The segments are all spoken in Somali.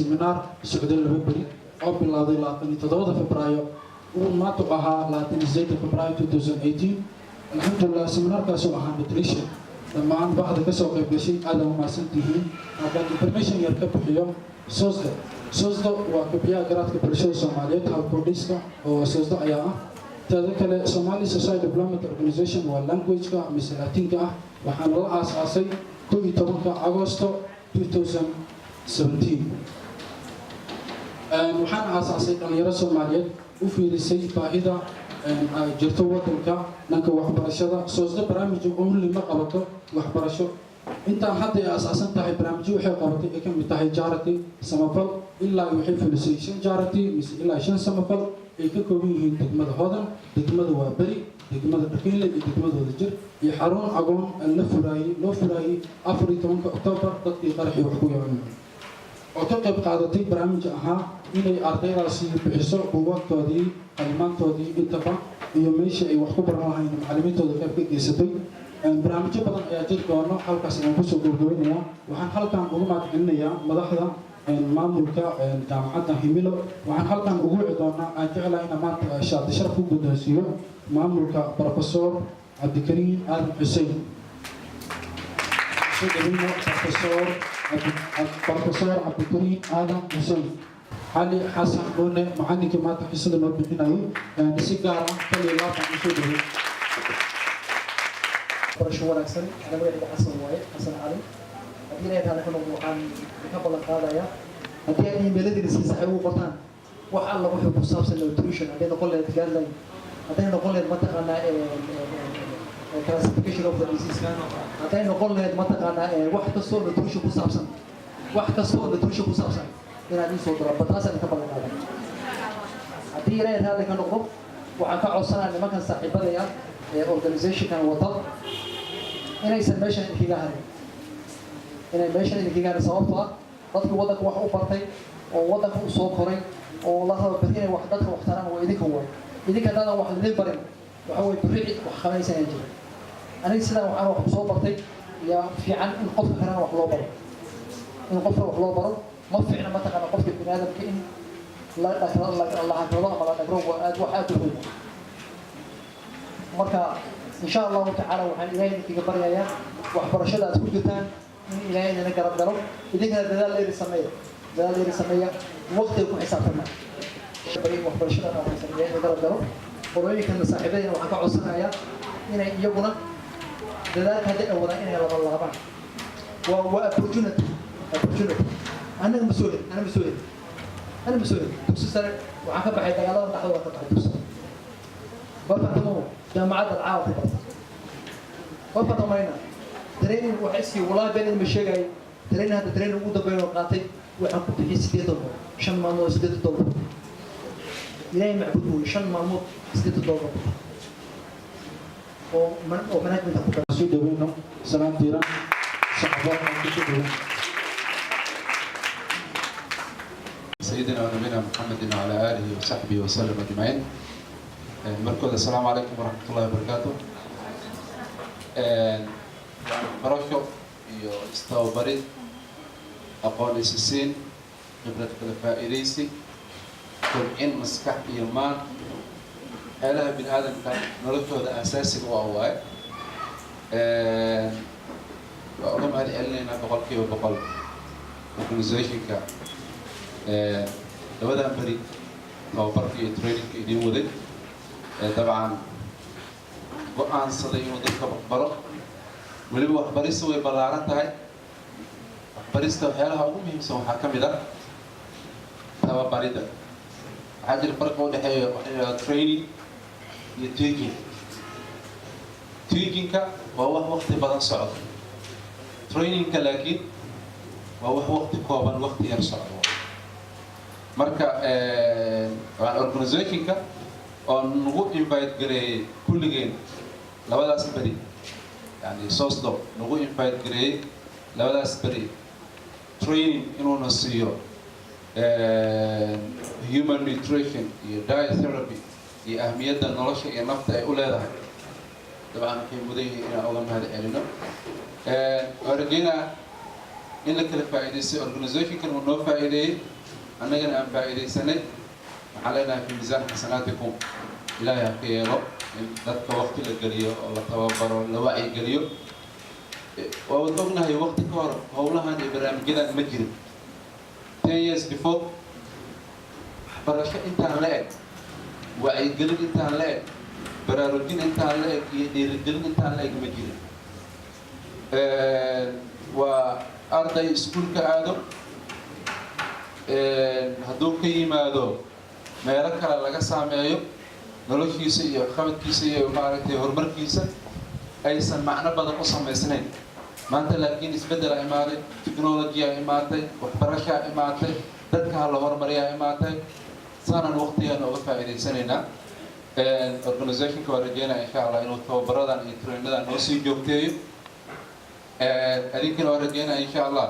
Seminar socday 2 beri oo bilowday 27-da Febraayo, uu maanta u ahaa 28-da Febraayo 2018. Alxamdulilah, seminaarkaas oo ahaa nutrition, dhammaan baxda kasoo qayb gashay aad u mahadsan tihiin. Haddaan information yar ka bixiyo SOSDA, SOSDA waa kobciyaha garaadka bulshada Soomaaliyeed, halkudhiska oo SOSDA ayaa ah. Teeda kale, Somali Society Development Organization waa language-ka mise Latinka ah. Waxaana la aasaasay 11-ka Agosto 2017. Waxaana aasaasay dhalinyaro Soomaaliyeed u fiirisay baahida ay jirto wadanka dhanka waxbarashada. SOSDA barnaamij only ma qabato waxbarasho. Intaan hadda ay aasaasan tahay, barnaamijyo waxay qabatay ay ka mid tahay charity, samafal. Ilaa waxay fulisay shan charity mise ilaa shan samafal ay ka kooban yihiin degmada Hodan, degmada Waaberi, degmada Dhaqiinle iyo degmada Wadajir, iyo xarun agoon la furaayey, loo furaayey 14-ka Oktoobar dadkii qaraxii wax ku yeelan, oo ka qayb qaadatay barnaamij ahaa inay ardaydaasi bixiso buugaagtoodii, qalimaantoodii intaba, iyo meeshii ay wax ku baran lahayn macallimiintooda qayb ka geysatay. Barnaamijyo badan ayaa jiri doono. Halkaas ayaan kusoo gabagabeynayaa. Waxaan halkan ugu mahadcelinayaa madaxda maamulka jaamacadda Himilo. Waxaan halkan ugu wici doonaa, aan jeclahay inaan maanta shaati sharaf ku guddoonsiiyo maamulka, Professor Cabdikariim Aadan Xuseen. Soo dhaweyno Professor Cabdikariim Aadan Xuseen. Cali Xasan Nuune, macallinkii maanta xisada noo bixinayay, si gaar ah kaliya laabaan usoo dhawey. Barasho wanaagsan. Ana magacayga Xasan waaye, Xasan Cali. Haddii Ilahay taala ka noqdo, waxaan ka ballan qaadayaa haddii aad emailadiina si sax ugu qortaan wax alla wuxuu ku saabsan nutrition, hadday noqon lahayd guideline, hadday noqon lahayd mataqaanaa classification of the disease, hadday noqon lahayd mataqaanaa wax kastoo nutrition ku saabsan, wax kastoo nutrition ku saabsan inaad ii soo diro bataasaan ka ballan qaaday. Haddii Ilaahay raalli ka noqdo, waxaan ka codsanaa nimankan saaxiibadaya ee organizationkan wata inaysan meeshan idinkaga harin, inay meeshan idinkaga harin, sababtoo ah dadka waddanka wax u bartay oo waddanka u soo koray oo la rabo beri inay wax dadka wax taraan waa idinka. Waay idinka haddaadan wax idin barin, waxa way berri cid wax qabanaysa inaan jirin. Aniga sidaan waxaan wax kusoo bartay yaa fiican in qofka kalena wax loo baro. In qofka wax loo baro ma fiicna. Mataqaana, qofka bini aadamka in la la hagrado ama la dhagro waa aad wax aad u weyn. Marka insha Allahu tacaala, waxaan Ilaahay idinkaga baryayaa waxbarashada aad ku jirtaan in Ilaahay idina garab galo. Idinkana dadaal dheeri sameeya, dadaal dheeri sameeya, waqtiga ku xisaabtama waxbarashada aad haysan. Ilaahay idin garab galo. Qolooyinkan saaxiibadayna waxaan ka codsanayaa inay iyaguna dadaalka hadda ay wadaan inay laba laabaan. Waa opportunity, opportunity. Annaga ma soo helin, ana ma soo helin, ana ma soo helin dugsi sare. Waxaan ka baxay dagaalada dhexdooda ka baxay dugsi. Waa fantamo jaamacadda caawa ku barta. Waa fantamayna training waxa iskii, wallahi been ma sheegay. Training hadda, training ugu dambeyn oo qaatay, waxaan ku bixiyay $80, 5 maalmood $80. Ilaahay macbuud mooye, 5 maalmood $80 oo managementa ku Soo dhaweyno salaan diiran, saxaabada aan kusoo dhaweyno. سيدنا ونبينا محمد وعلى آله وصحبه وسلم أجمعين. Markooda, السلام عليكم ورحمة الله وبركاته. Barasho iyo istababarid, aqoon isisiin, khibrad kala faa'iidaysi, kobcin maskax iyo maan, waxyaalaha bini aadamka noloshooda asaasiga u ah waaye. Waa uga mahad celinaynaa 100% organizationka labadan beri tababarka iyo trainingka idiin waday. Dabcan go-aansaday inuu dadka waxbaro. Weliba waxbarista way ballaaran tahay. Waxbarista waxyaalaha ugu muhiimsan waxaa ka mid ah tababarida. Waxaa jira farqa u dhexeeya waxa la yidhahda training iyo teaching. Teachingka waa wax waqti badan socdo, trainingka laakiin waa wax waqti kooban, waqti yar socdo. Marka waan organizationka oo nagu invite gareeyey kulligeen labadaas beri, yani SOSDO nagu invite gareeyey labadaas beri training inuuna siiyo human nutrition iyo diet therapy iyo ahmiyadda nolosha iyo nafta ay u leedahay, dabcan waxay mudan yihiin inaan uga mahad celino. Waan rajeynaa In la kala faa'iidaystay, organizationkan uu noo faa'iideeyey, annagana aan faa'iidaysanay. Waxaan leenahay في ميزان حسناتكم Ilaahay ha ka yeelo. In dadka waqti la geliyo oo la tababaro, la wacyigeliyo. Waa wad ognahay, waqti ka hor howlahan iyo barnaamijyadan ma jirin. 10 years before, waxbarasho intaan la eg, wacyigelin intaan la eg, baraarujin intaan la eg iyo dhiirigelin intaan la eg ma jirin. Waa arday iskuulka aado, hadduu ka yimaado meelo kale laga saameeyo noloshiisa iyo waxqabadkiisa iyo maaragtay horumarkiisa aysan macno badan u samaysnayn. Maanta laakiin isbeddela imaaday, technologyaa imaatay, waxbarashaa imaatay, dadka ha la horumariyaa imaatay. Saanaan waqtigeena uga faa'iidaysanaynaa. Organizationka waa rajeynaya, insha Allah, inuu tababaradan iyo trainadan noo sii joogteeyo. Adinkana waa rajeynaya, insha Allah,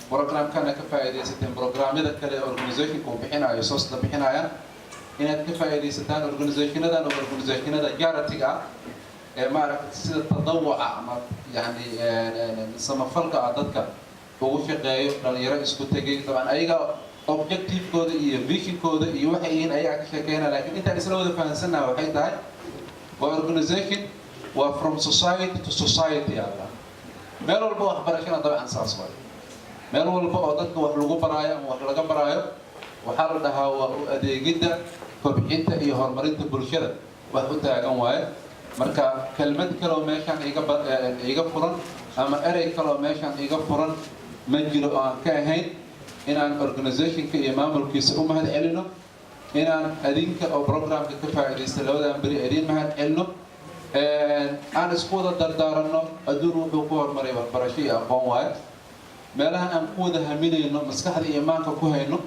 programkana ka faa'iidaysateen, programyada kale ee organizationka uu bixinayo, SOSDA bixinayaan, inaad ka faa'iidaysataan. Organizationadan oo organizationada charity-ga ah ee maaragtay sida tadawuca ama yani samafalka ah dadka ugu shaqeeyo, dhalinyaro isku tegay. Dabcan ayaga objectivekooda iyo visionkooda iyo waxay yihiin ayagaa ka sheekeynaya, lakin intaan isla wada fahansannaha waxay tahay waa organization, waa from society to society. Allah, meel walba waxbarashana dabcan saas waay. Meel walba oo dadka wax lagu baraayo ama wax laga baraayo, waxaa la dhahaa waa u adeegidda, kobcinta iyo horumarinta bulshada wax u taagan waaye. Marka kelmad kaleoo meeshaan iga iga furan ama erey kaleoo meeshaan iga furan ma jiro oo aan ka ahayn inaan organizationka iyo maamulkiisa u mahad celino, inaan adinka oo programka ka faa'iidaysta labadan beri idin mahad celino, aan isku wada dardaaranno. Adduun wuxuu ku horumaray waxbarasho iyo aqoon waaye. Meelaha aan ku wada haminayno, maskaxda iyo maanka ku hayno,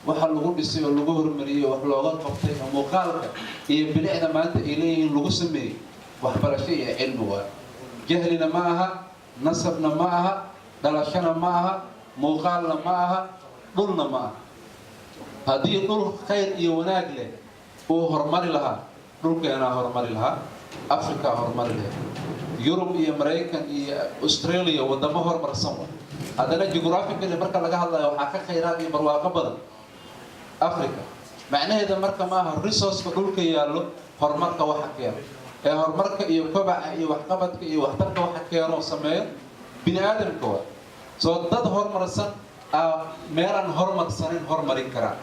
waxa lagu dhisay oo lagu horumariyey, wax looga qabtay oo muuqaalka iyo bilicda maanta ay leeyihiin lagu sameeyey, waxbarasho iyo cilmi waaye. Jahlina ma aha, nasabna ma aha, dhalashana ma aha, muuqaalna ma aha, dhulna ma aha. Haddii dhul khayr iyo wanaag leh uu horumari lahaa, dhulkeenaa horumari lahaa, Afrikaa horumari lahaa. Yurub iyo Maraykan iyo Australia wadamo horumarsan wa. Haddana geographically marka laga hadlayo, waxaa ka khayraad iyo barwaaqo badan Africa. Macnaheeda marka ma aha resourceka dhulka yaallo horumarka waxa keeno ee horumarka iyo kobaca iyo waxqabadka iyo waxtarka waxa keeno sameeyo bini aadamka waa soo dad horumarsan meelaan horumarsanin horumarin karaa.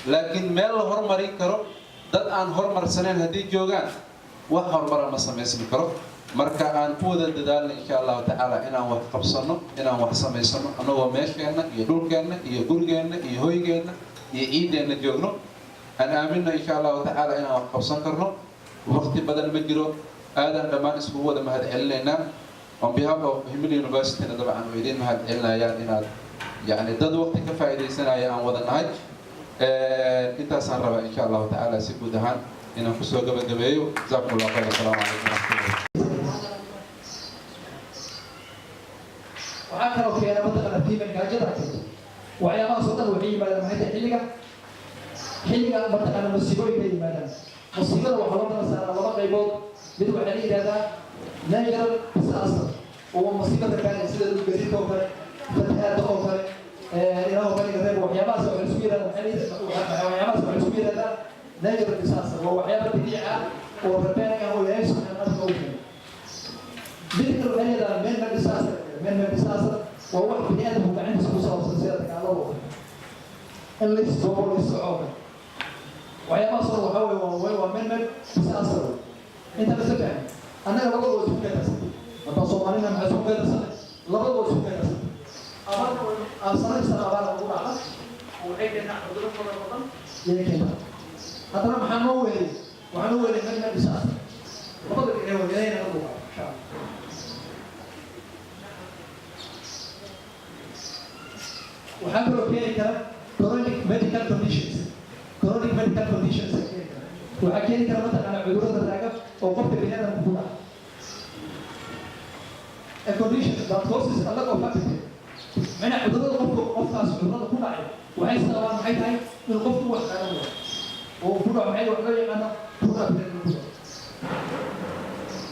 Laakiin meel la horumarin karo dad aan horumarsanayn haddii joogaan, wax horumara ma samaysmi karo. Marka aan ku wada dadaalna, insha Allahu tacaala, inaan wax qabsano, inaan wax samaysano, annagoo meesheenna iyo dhulkeenna iyo gurigeenna iyo hoygeenna iyo ciiddeenna joogno. Aan aaminno, insha Allahu tacaala, inaan wax qabsan karno. Waqti badan ma jiro. Aadaan dhammaan iskugu wada mahad celinaynaa. On behalf of Himilo Universityna dabcan way idiin mahad celinayaan inaad yani dad waqti ka faa'iidaysanaya aan wada nahay. Intaasaan rabaa, insha Allahu tacaala, si guud ahaan inaan kusoo gabagabeeyo. جزاكم الله خير. السلام عليكم ورحمة الله. Waxaa kaloo keena mataqaana famine, gaajada keento. Waxyaabahaas oo dhan waxay yimaadaan maxay tahay xilliga xilliga mataqaana musiibooyinka yimaadaan. Musiibada waxaa loo kala saaraa laba qaybood. Mid waxaa la yidhahdaa natural disaster, oo musiibada kaale sida dhulgariirka oo kale, fatahaada oo kale, ilaah kale reeb. Waxyaabahaas waxaa isku yidhahdaa waxyaabahaas waxaa isku yidhahdaa natural disaster. Waa waxyaaba dabiici ah oo rabaani ah oo Ilaahay subxaana wa taala u keenay. Mid kale waxay leedahay man made disaster. Man made disaster waa wax bini aadamku gacantiisa ku saabsan, sida dagaalada oo kale, in la isboobo, la issoco oo kale. Waxyaabahaas oo waxaa weye waa man made disaster. Inta la fahmay, annaga labada waa isku keedarsan. Haddaan Soomaalina maxaa isku keedarsanay? Labada waa isku keedarsan. Abaarna sanadii sana abaar lagu dhaca oo waxay keentaa cudurro fara badan yay keentaa. Haddana maxaa noo wehelay? Waxaa noo wehelay man made disaster. Labada dhinac waa Ilaahay naga duqaa, insha Allah. Waxaa kaloo keeni kara chronic medical conditions. Chronic medical conditions ayaa keeni kara. Waxaa keeni kara mataqaana cudurrada raaga oo qofka bini aadamka ku dhaca. A condition that causes a lack of appetite, macnaha cudurrada qofka, qofkaas cudurrada ku dhacay waxay sababaan maxay tahay in qofku wax qaadan waayo oo uu ku dhaco maxay wax loo yaqaano poor appetite ku dhaco.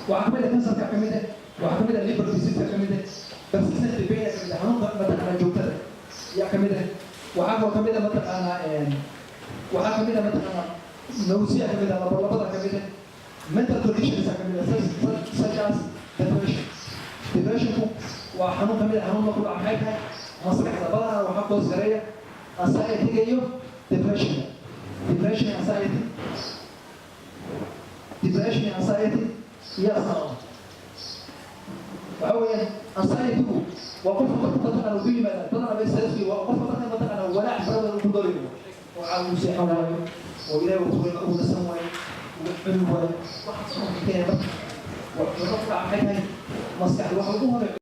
Waxaa kamid ah kansarka, kamid ah, waxaa kamid ah liver disease, kamid ah persistent pain, kamid ah xanuunka. Yaa kamid ah. Waxaa kaloo kamid ah, mataqaanaa, waxaa kamid ah, mataqaanaa, nausea kamid ah, labolabada kamid ah, mental conditions kamid ah, such as depression. Depressionku waa xanuun kamid ah xanuun ku dhaca, maxay tahay, maskaxda. Badanaa waxaa cause gareeya anxiety-ga iyo depressionka. Depression, anxiety, depression iyo anxiety iyo asal. Waxa weeyaan anxiety-gu waa qofka marka mataqaana ugu yimaada badanaa bay stress, waa qofka marka mataqaana walaac fara badan ugu dalayo oo caawa uu seexan waayo oo Ilaahay uu tuuray uu nasan waayo, uu cuni waayo. Waxaas oo keenaya marka waa cudurro ku dhaca, maxay tahay, maskaxda. Waxa ugu horeeya